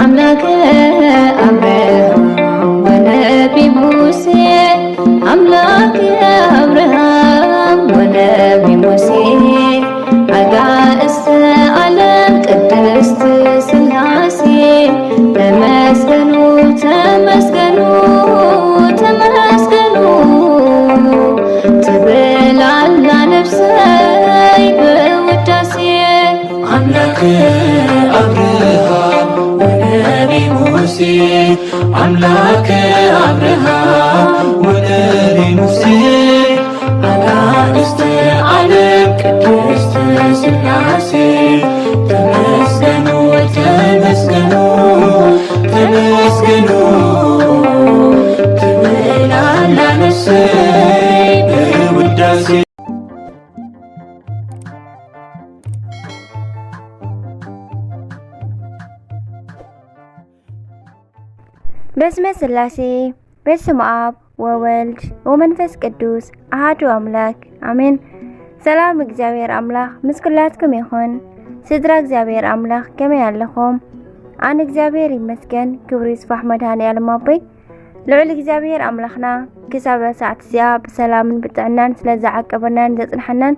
አምላከ አብርሃም ወነቢ ሙሴ፣ አምላከ አብርሃም ወነቢ ሙሴ፣ አጋእዝተ ዓለም ቅድስት ሥላሴ፣ ተመስገኑ፣ ተመስገኑ፣ ተመስገኑ ትብል ኣላ ነፍሰይ ብውዳሴ። አምላከ አብርሃም ወነቢ ሙሴ፣ አምላከ አብርሃም ወነቢ ሙሴ፣ አጋእዝተ ዓለም ቅድስት ሥላሴ፣ ተመስገኑ፣ ተመስገኑ፣ ተመስገኑ ትብል ኣላ ነፍሰይ ብውዳሴ። በስመ ሥላሴ፣ በስመ አብ ወወልድ ወመንፈስ ቅዱስ አሐዱ አምላክ አሜን። ሰላም እግዚኣብሔር ኣምላኽ ምስ ኩላትኩም ይኹን። ስድራ እግዚኣብሔር ኣምላኽ ከመይ ኣለኹም? ኣነ እግዚኣብሔር ይመስገን፣ ክብሪ ይስፋሕ መድኃኔ ዓለም ኣቦይ። ልዑል እግዚኣብሔር ኣምላኽና ክሳብ ሰዓት እዚኣ ብሰላምን ብጥዕናን ስለ ዝዓቀበናን ዘጽንሐናን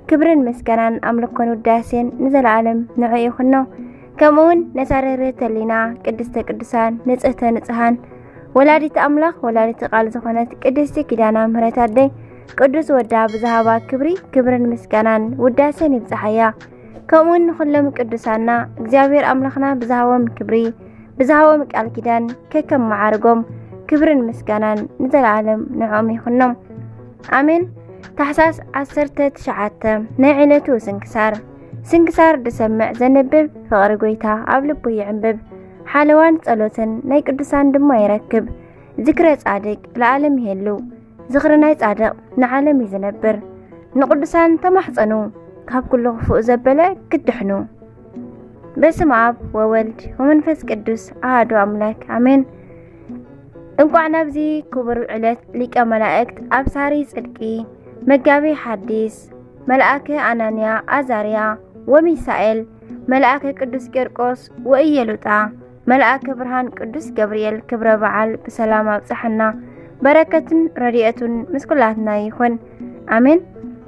ክብርን ምስጋናን ኣምልኮን ውዳሴን ንዘለዓለም ንዕኡ ይኹኖ። ከምኡውን ነታ ርህርህቲ ህሊና ቅድስተ ቅዱሳን ንጽህተ ንጽሃን ወላዲት ኣምላኽ ወላዲት ቃል ዝኾነት ቅድስቲ ኪዳና ምህረት ኣደይ ቅዱስ ወዳ ብዝሃባ ክብሪ ክብርን ምስጋናን ውዳሴን ይብጽሓያ። ከምኡውን ንኹሎም ቅዱሳና እግዚኣብሔር ኣምላኽና ብዝሃቦም ክብሪ ብዝሃቦም ቃል ኪዳን ከከም መዓርጎም ክብርን ምስጋናን ንዘለዓለም ንዕኦም ይኹኖም። ኣሜን። ታሕሳስ ዓሰርተ ትሽዓተ ናይ ዕለቱ ስንክሳር። ስንክሳር ዝሰምዕ ዘንብብ ፍቕሪ ጐይታ ኣብ ልቡ ይዕንብብ። ሓለዋን ጸሎትን ናይ ቅዱሳን ድማ ይረክብ። ዝክረ ጻድቅ ለዓለም ይሄሉ። ዝኽሪ ናይ ጻድቕ ንዓለም እዩ ዝነብር። ንቅዱሳን ተማሕጸኑ፣ ካብ ኩሉ ክፉእ ዘበለ ክትድሕኑ። በስመ አብ ወወልድ ወመንፈስ ቅዱስ አሐዱ አምላክ አሜን። እንቋዕ ናብዚ ክቡር ዕለት ሊቀ መላእክት ኣብሳሪ ጽድቂ መጋቢ ሐዲስ መልአከ አናንያ፣ አዛርያ ወሚሳኤል፣ መልአከ ቅዱስ ቂርቆስ ወኢየሉጣ፣ መልአከ ብርሃን ቅዱስ ገብርኤል ክብረ በዓል ብሰላም ኣብጽሐና። በረከቱን ረድኤቱን ምስ ኩላትና ይኹን። ኣሜን።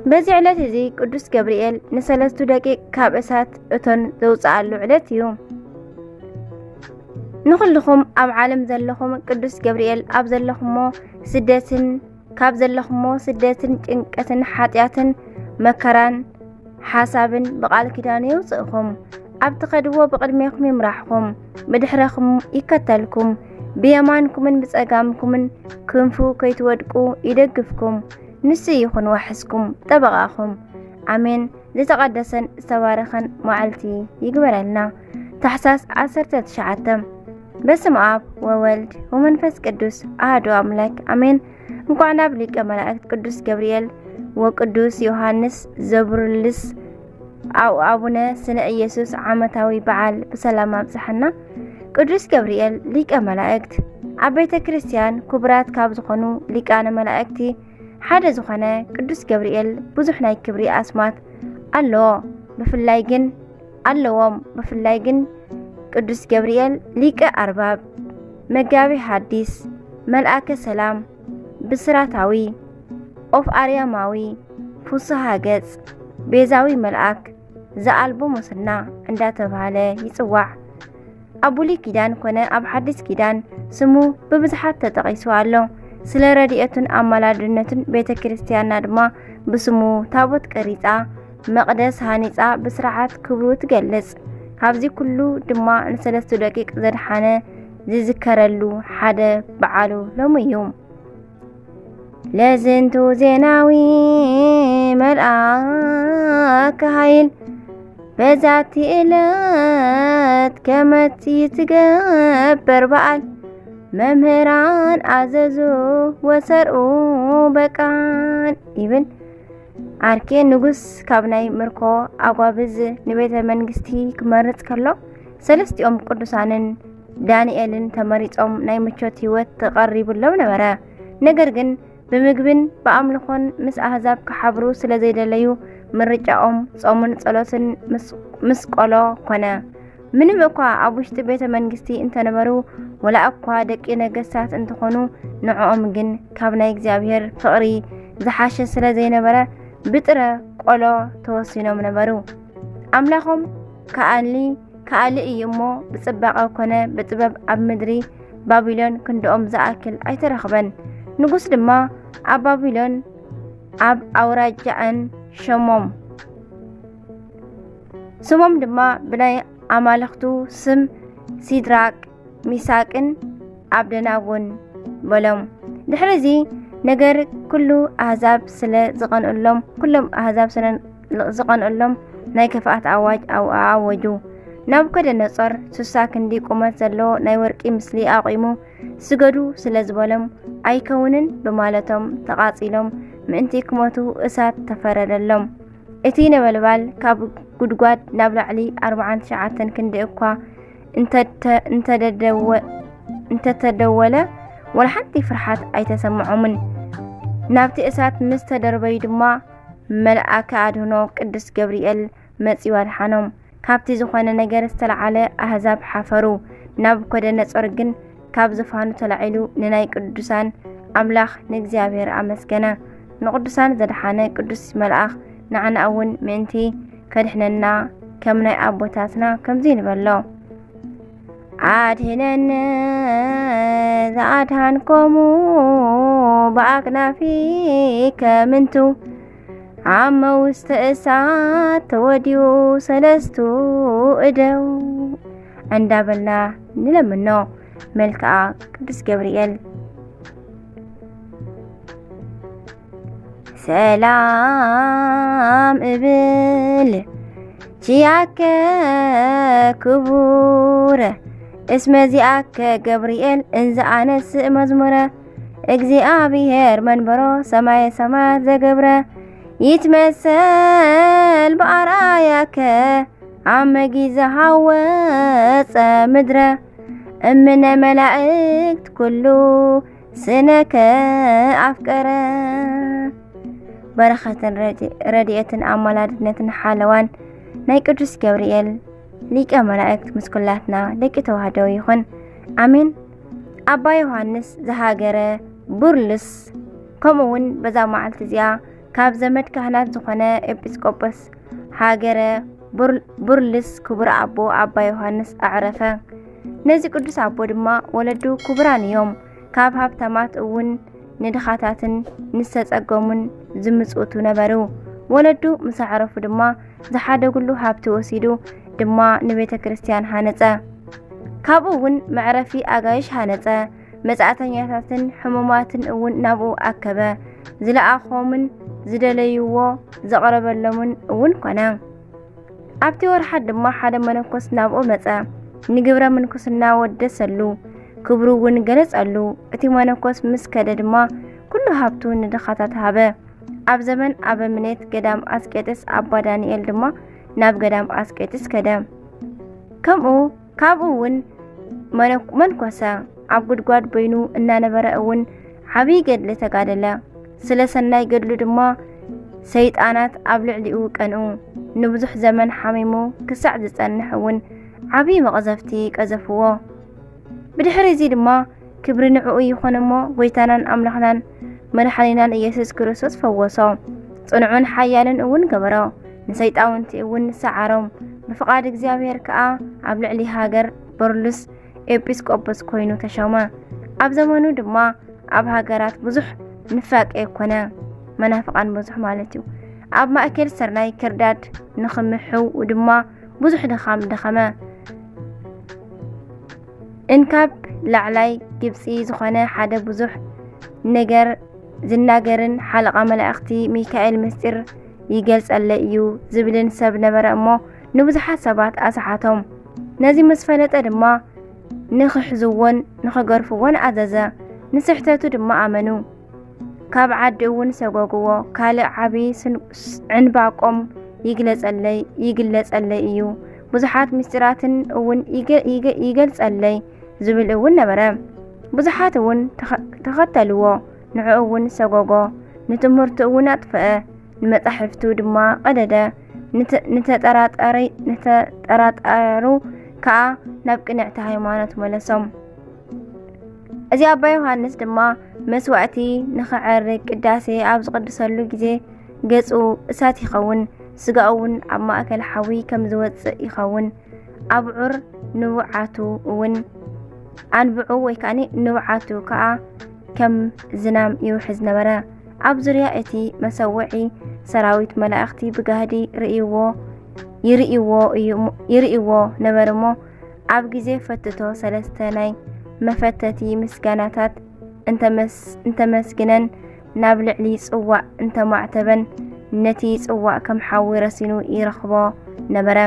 በዚ ዕለት እዚ ቅዱስ ገብርኤል ንሰለስቱ ደቂቅ ካብ እሳት እቶን ዘውጽኣሉ ዕለት እዩ። ንኹልኹም ኣብ ዓለም ዘለኹም ቅዱስ ገብርኤል ኣብ ዘለኹሞ ስደትን ካብ ዘለኹሞ ስደትን ጭንቀትን ሓጢኣትን መከራን ሓሳብን ብቃል ኪዳኑ የውፅእኹም። ኣብ ትኸድዎ ብቕድሜኹም ይምራሕኹም፣ ብድሕረኹም ይከተልኩም፣ ብየማንኩምን ብጸጋምኩምን ክንፉ ከይትወድቁ ይደግፍኩም። ንሱ ይኹን ዋሕስኩም ጠበቓኹም። ኣሜን። ዝተቐደሰን ዝተባረኸን መዓልቲ ይግበረልና። ታሕሳስ ዓሰርተ ትሽዓተ። በስመ አብ ወወልድ ወመንፈስ ቅዱስ አሐዱ አምላክ አሜን። እንኳዕ ናብ ሊቀ መላእክት ቅዱስ ገብርኤል ወቅዱስ ዮሐንስ ዘብሩልስ አው አቡነ ስነ ኢየሱስ ዓመታዊ በዓል ብሰላም ኣብጽሐና። ቅዱስ ገብርኤል ሊቀ መላእክት ኣብ ቤተ ክርስቲያን ክቡራት ካብ ዝኾኑ ሊቃነ መላእክቲ ሓደ ዝኾነ ቅዱስ ገብርኤል ብዙሕ ናይ ክብሪ ኣስማት ኣለዎ። ብፍላይ ግን ኣለዎም። ብፍላይ ግን ቅዱስ ገብርኤል ሊቀ ኣርባብ፣ መጋቢ ሐዲስ፣ መልአከ ሰላም፣ ብስራታዊ፣ ኦፍ ኣርያማዊ፣ ፍሱሃ ገጽ፣ ቤዛዊ መልአክ፣ ዘኣልቦ ሙስና እንዳተባህለ ይጽዋዕ። ኣብ ብሉይ ኪዳን ኮነ ኣብ ሓዲስ ኪዳን ስሙ ብብዝሓት ተጠቒሱ ኣሎ። ስለ ረድኤቱን ኣማላድነቱን ቤተ ክርስቲያንና ድማ ብስሙ ታቦት ቀሪጻ፣ መቕደስ ሃኒጻ ብስርዓት ክብሩ ትገልጽ። ካብዚ ኩሉ ድማ ንሰለስቱ ደቂቅ ዘድሓነ ዝዝከረሉ ሓደ በዓሉ ሎሚ እዩ። ለዝንቱ ዜናዊ መልአከ ኃይል በዛቲ ዕለት ከመት ይትገበር በዓል መምህራን ኣዘዙ ወሰርኡ በቃል ይብል። ኣርኬ ንጉስ ካብ ናይ ምርኮ ኣጓብዝ ንቤተ መንግስቲ ክመርጽ ከሎ፣ ሰለስቲኦም ቅዱሳንን ዳንኤልን ተመሪጾም ናይ ምቾት ህይወት ተቐሪቡሎም ነበረ። ነገር ግን ብምግብን ብኣምልኾን ምስ ኣህዛብ ክሓብሩ ስለ ዘይደለዩ፣ ምርጫኦም ጾምን ጸሎትን ምስ፣ ምስ ቆሎ ኮነ። ምንም እኳ ኣብ ውሽጢ ቤተ መንግስቲ እንተነበሩ፣ ወላ እኳ ደቂ ነገስታት እንተኾኑ፣ ንዕኦም ግን ካብ ናይ እግዚኣብሔር ፍቕሪ ዝሓሸ ስለ ዘይነበረ፣ ብጥረ ቆሎ ተወሲኖም ነበሩ። ኣምላኾም ከኣሊ ከኣሊ እዩ እሞ፣ ብጽባቐ ኮነ ብጥበብ ኣብ ምድሪ ባቢሎን ክንድኦም ዝኣክል ኣይተረኽበን። ንጉስ ድማ ኣብ ባቢሎን ኣብ ኣውራጃኣን ሸሞም። ስሞም ድማ ብናይ ኣማልኽቱ ስም ሲድራቅ፣ ሚሳቅን ኣብደናጎን በሎም። ድሕሪ እዚ ነገር ኩሉ ኣህዛብ ስለ ዝቐንኡሎም፣ ኩሎም ኣህዛብ ስለ ዝቐንኡሎም ናይ ክፍኣት ኣዋጅ ኣው-፣ ኣወጁ። ናቡከደነጾር ስሳ ክንዲ ቁመት ዘለዎ ናይ ወርቂ ምስሊ ኣቑሙ፣ ስገዱ ስለ ዝበሎም፣ ኣይከውንን ብማለቶም ተቓጺሎም ምእንቲ ክሞቱ እሳት ተፈረደሎም። እቲ ነበልባል ካብ ጉድጓድ ናብ ላዕሊ ኣርብዓን ትሽዓተን ክንዲ እኳ እንተተ-፣ እንተደደወ-፣ እንተተደወለ፣ ወላ ሓንቲ ፍርሓት ኣይተሰምዖምን። ናብቲ እሳት ምስ ተደርበዩ ድማ፣ መልኣከ ኣድህኖ ቅዱስ ገብርኤል መጺኡ ኣድሓኖም። ካብቲ ዝኾነ ነገር ዝተለዓለ ኣህዛብ ሓፈሩ። ናቡከደነጾር ግን ካብ ዝፋኑ ተላዒሉ ንናይ ቅዱሳን ኣምላኽ ንእግዚኣብሔር ኣመስገነ። ንቅዱሳን ዘድሓነ ቅዱስ መልኣኽ ንዓና እውን ምእንቲ ከድሕነና ከም ናይ ኣቦታትና ከምዚ ንበሎ። ኣድህነነ ዘኣድሃንኮሙ ብኣክናፊ ከምንቱ ኣብ መውስተ እሳት ተወዲኡ ሰለስቱ እደው እንዳበልና ንለምኖ። መልክዓ ቅዱስ ገብርኤል። ሰላም እብል ቺያከ ክቡረ እስመ ዚኣከ ገብርኤል እንዘ ኣነስእ መዝሙረ እግዚኣብሔር መንበሮ ሰማየ ሰማያት ዘገብረ ይትመሰል ብኣርኣያከ ኣብ መጊዘ ሃወፀ ምድረ እምነ መላእክት ኩሉ ስነከ ኣፍቀረ። በረኸትን ረድኤትን ኣማላድነትን ሓለዋን ናይ ቅዱስ ገብርኤል ሊቀ መላእክት ምስ ኩላትና ደቂ ተዋህዶ ይኹን። ኣሜን። ኣባ ዮሃንስ ዘሃገረ ቡርልስ። ከምኡ እውን በዛ መዓልቲ እዚኣ ካብ ዘመድ ካህናት ዝኾነ ኤጲስቆጶስ ሃገረ ቡር-፣ ቡርልስ ክቡር ኣቦ ኣባ ዮሃንስ ኣዕረፈ። ነዚ ቅዱስ ኣቦ ድማ ወለዱ ክቡራን እዮም። ካብ ሃብታማት እውን ንድኻታትን ንዝተጸገሙን ዝምጽውቱ ነበሩ። ወለዱ ምስ ኣዕረፉ ድማ ዝሓደጉሉ ሃብቲ ወሲዱ ድማ ንቤተ ክርስቲያን ሃነጸ። ካብኡ እውን መዕረፊ ኣጋይሽ ሃነጸ። መጻእተኛታትን ሕሙማትን እውን ናብኡ ኣከበ። ዝለኣኾምን ዝደለይዎ ዘቕረበሎምን እውን ኮነ። ኣብቲ ወርሓት ድማ ሓደ መነኮስ ናብኡ መጸ። ንግብረ ምንኩስና ወደሰሉ፣ ክብሩ እውን ገለጸሉ። እቲ መነኮስ ምስ ከደ ድማ ኩሉ ሃብቱ ንድኻታት ሃበ። ኣብ ዘመን ኣበምኔት ገዳም ኣስቄጥስ ኣባ ዳንኤል ድማ ናብ ገዳም ኣስቄጥስ ከደ። ከምኡ፣ ካብኡ እውን መነ-፣ መንኮሰ። ኣብ ጉድጓድ በይኑ እናነበረ እውን ዓብዪ ገድሊ ተጋደለ። ስለ ሰናይ ገድሉ ድማ ሰይጣናት ኣብ ልዕሊኡ ቀንኡ። ንብዙሕ ዘመን ሓሚሙ ክሳዕ ዝጸንሕ እውን ዓብዪ መቕዘፍቲ ቀዘፍዎ። ብድሕሪ እዚ ድማ ክብሪ ንዕኡ ይኹን እሞ፣ ጎይታናን ኣምላኽናን መድሓኒናን ኢየሱስ ክርስቶስ ፈወሶ። ጽኑዕን ሓያልን እውን ገበሮ። ንሰይጣውንቲ እውን ሰዓሮም። ብፍቓድ እግዚኣብሔር ከኣ ኣብ ልዕሊ ሃገር በርሉስ ኤጲስቆጶስ ኮይኑ ተሾመ። ኣብ ዘመኑ ድማ ኣብ ሃገራት ብዙሕ ንፋቄ ኮነ። መናፍቃን ብዙሕ ማለት እዩ። ኣብ ማእከል ስርናይ ክርዳድ ንኽምሕው ድማ ብዙሕ ድኻም ደኸመ። እንካብ ላዕላይ ግብጺ ዝኾነ ሓደ ብዙሕ ነገር ዝናገርን ሓለቓ መላእኽቲ ሚካኤል ምስጢር ይገልጸለይ እዩ ዝብልን ሰብ ነበረ እሞ፣ ንብዙሓት ሰባት ኣስሓቶም። ነዚ ምስ ፈለጠ ድማ ንኽሕዝዎን ንኽገርፍዎን ኣዘዘ። ንስሕተቱ ድማ ኣመኑ። ካብ ዓዲ እውን ሰጎግዎ። ካልእ ዓቢ ስን-፣ ስ-፣ ዕንባቆም ይግለጸለይ፣ ይግለጸለይ እዩ። ብዙሓት ምስጢራትን እውን ይገ-፣ ይገ-፣ ይገልጸለይ ዝብል እውን ነበረ። ብዙሓት እውን ተኸ-፣ ተኸተልዎ። ንዕኡ እውን ሰጎጎ። ንትምህርቱ እውን ኣጥፍአ። ንመጻሕፍቱ ድማ ቀደደ። ንተ-፣ ንተጠራጠሪ-፣ ንተጠራጠሩ ከኣ ናብ ቅንዕቲ ሃይማኖት መለሶም። እዚ ኣባ ዮሃንስ ድማ መስዋእቲ ንኽዐርግ ቅዳሴ ኣብ ዝቕድሰሉ ግዜ ገጹ እሳት ይኸውን፣ ስጋኡ እውን ኣብ ማእከል ሓዊ ከም ዝወጽእ ይኸውን። ኣብዑር ንብዓቱ እውን ኣንብዑ ወይ ከኣ ንብዓቱ ከኣ ከም ዝናም ይውሕዝ ነበረ። ኣብ ዙርያ እቲ መሰውዒ ሰራዊት መላእኽቲ ብጋህዲ ርእይዎ ይርእይዎ እዩ ይርእይዎ ነበር እሞ ኣብ ግዜ ፈትቶ ሰለስተ ናይ መፈተቲ ምስጋናታት እንተመስግነን ናብ ልዕሊ ጽዋእ እንተማዕተበን ነቲ ጽዋእ ከም ሓዊ ረሲኑ ይረኽቦ ነበረ።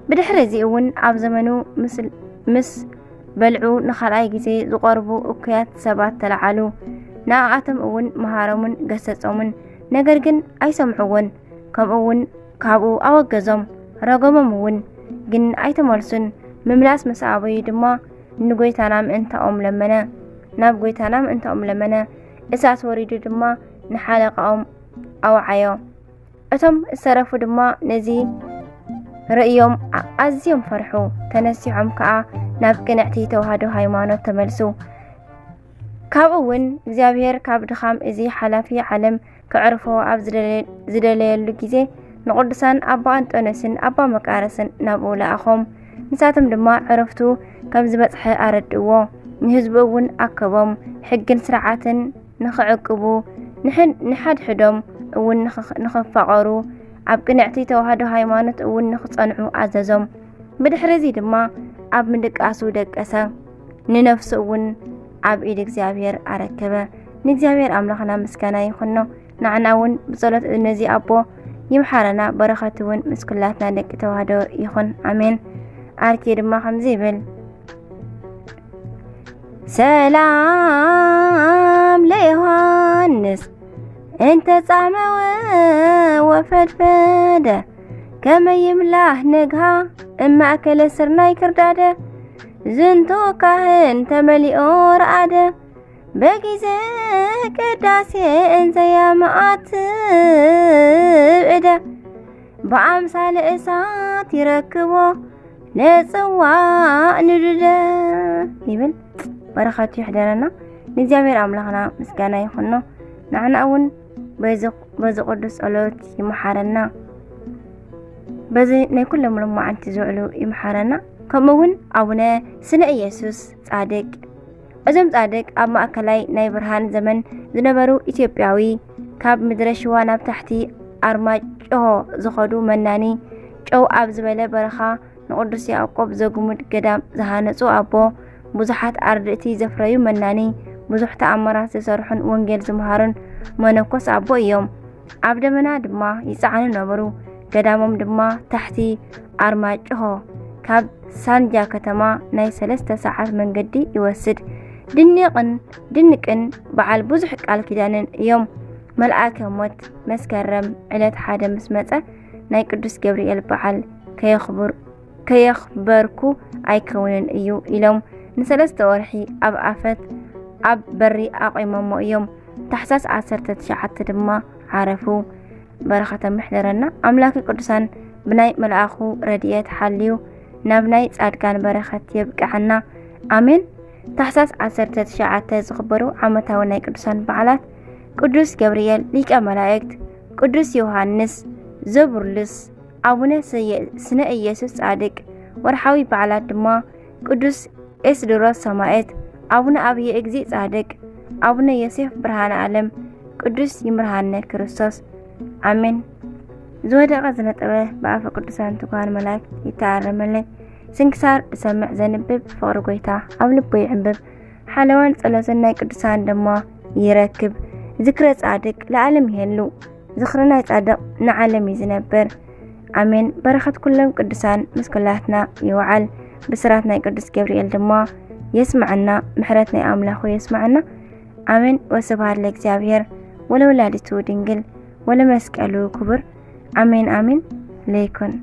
ብድሕሪ እዚ እውን ኣብ ዘመኑ ምስ በልዑ ንኻልኣይ ግዜ ዝቐርቡ እኩያት ሰባት ተለዓሉ። ንኣኣቶም እውን መሃሮምን ገሰጾምን፣ ነገር ግን ኣይሰምዕዎን። ከምኡ እውን ካብኡ ኣወገዞም፣ ረገሞም እውን፣ ግን ኣይተመልሱን። ምምላስ ምስ ኣበዩ ድማ ንጎይታና ምእንታኦም ለመነ። ናብ ጎይታና ምእንታኦም ለመነ። እሳት ወሪዱ ድማ ንሓለቃኦም ኣውዓዮ። እቶም ዝተረፉ ድማ ነዚ ርእዮም ኣዝዮም ፈርሑ። ተነሲሖም ከኣ ናብ ቅንዕቲ ተዋህዶ ሃይማኖት ተመልሱ። ካብኡ እውን እግዚኣብሔር ካብ ድኻም እዚ ሓላፊ ዓለም ከዕርፎ ኣብ ዝደለየሉ ግዜ ንቅዱሳን ኣባ ኣንጦንዮስን ኣባ መቃርስን ናብኡ ለኣኾም። ንሳቶም ድማ ዕረፍቱ ከም ዝበጽሐ ኣረድእዎ። ንህዝቡ እውን ኣከቦም። ሕግን ስርዓትን ንኽዕቅቡ ንሓድሕዶም እውን ንኽፋቐሩ ኣብ ቅንዕቲ ተዋህዶ ሃይማኖት እውን ንኽጸንዑ ኣዘዞም። ብድሕሪ እዚ ድማ ኣብ ምድቃሱ ደቀሰ። ንነፍሱ እውን ኣብ ኢድ እግዚኣብሔር ኣረከበ። ንእግዚኣብሔር ኣምላኽና ምስጋና ይኹኖ። ንዓና እውን ብጸሎት ነዚ ኣቦ ይምሓረና። በረኸት እውን ምስ ኩላትና ደቂ ተዋህዶ ይኹን። ኣሜን። ኣርኬ ድማ ከምዚ ይብል። ሰላም ለዮሃንስ እንተ ጻመወ ወፈድፈደ ከመ ይምላህ ነግሃ እማእከለ ስርናይ ክርዳደ ዝንቱ ካህን ተመሊኦ ረኣደ በጊዜ ቅዳሴ እንዘያመኣት እደ ብኣምሳለ እሳት ይረክቦ ለጽዋእ ንድደ ይብል። በረኸቱ ይሕደረና። ንእግዚኣብሔር ኣምላኽና ምስጋና ይኹኖ። ንዓና እውን በዚ ቅዱስ ጸሎት ይመሓረና። በዚ ናይ ኩሎም ሎማዓንቲ ዝውዕሉ ይመሓረና። ከምኡ እውን ኣቡነ ስነ ኢየሱስ ጻድቅ። እዞም ጻድቅ ኣብ ማእከላይ ናይ ብርሃን ዘመን ዝነበሩ ኢትዮጵያዊ፣ ካብ ምድረ ሽዋ ናብ ታሕቲ ኣርማጭሆ ዝኸዱ መናኒ፣ ጨው ኣብ ዝበለ በረኻ ንቅዱስ ያዕቆብ ዘጉምድ ገዳም ዝሃነጹ ኣቦ፣ ብዙሓት ኣርድእቲ ዘፍረዩ መናኒ፣ ብዙሕ ተኣምራት ዝሰርሑን ወንጌል ዝመሃሩን መነኮስ ኣቦ እዮም። ኣብ ደመና ድማ ይጸዓኑ ነበሩ። ገዳሞም ድማ ታሕቲ ኣርማጭሆ፣ ካብ ሳንጃ ከተማ ናይ ሰለስተ ሰዓት መንገዲ ይወስድ። ድንቅን ድንቅን በዓል ብዙሕ ቃል ኪዳንን እዮም። መልኣከ ሞት መስከረም ዕለት ሓደ ምስ መጸ ናይ ቅዱስ ገብርኤል በዓል ከየኽብር ከየኽበርኩ ኣይከውንን እዩ ኢሎም ንሰለስተ ወርሒ ኣብ ኣፈት ኣብ በሪ ኣቑሞሞ እዮም። ታሕሳስ ዓሰርተ ትሽዓተ ድማ ዓረፉ። በረኸቶም ይሕደረና። ኣምላከ ቅዱሳን ብናይ መልኣኹ ረድኤት ሓልዩ ናብ ናይ ጻድቃን በረኸት የብቅዓና። ኣሜን። ታሕሳስ ዓሰርተ ትሽዓተ ዝኽበሩ ዓመታዊ ናይ ቅዱሳን በዓላት ቅዱስ ገብርኤል ሊቀ መላእክት፣ ቅዱስ ዮሃንስ ዘቡርሉስ፣ ኣቡነ ስነ ኢየሱስ ጻድቅ። ወርሓዊ በዓላት ድማ ቅዱስ ኤስድሮስ ሰማዕት፣ ኣቡነ ኣብየ እግዚእ ጻድቅ፣ ኣቡነ ዮሴፍ ብርሃነ ዓለም፣ ቅዱስ ይምርሃነ ክርስቶስ። ኣሜን። ዝወደቐ ዝነጠበ ብኣፈ ቅዱሳን ትጉሃን መላእክት ይተኣረመለይ። ስንክሳር ዝሰምዕ ዘንብብ ፍቕሪ ጎይታ ኣብ ልቡ ይዕንብብ። ሓለዋን ጸሎትን ናይ ቅዱሳን ድማ ይረክብ። ዝክረ ጻድቅ ለዓለም ይሄሉ። ዝኽሪ ናይ ጻድቕ ንዓለም እዩ ዝነብር። ኣሜን። በረኸት ኩሎም ቅዱሳን ምስ ኩላትና ይውዓል። ብስራት ናይ ቅዱስ ገብርኤል ድማ የስምዐና። ምሕረት ናይ ኣምላኹ የስምዐና። ኣሜን። ወስብሐት ለእግዚኣብሔር ወለወላዲቱ ድንግል ወለመስቀሉ ክቡር። ኣሜን ኣሜን። ለይኩን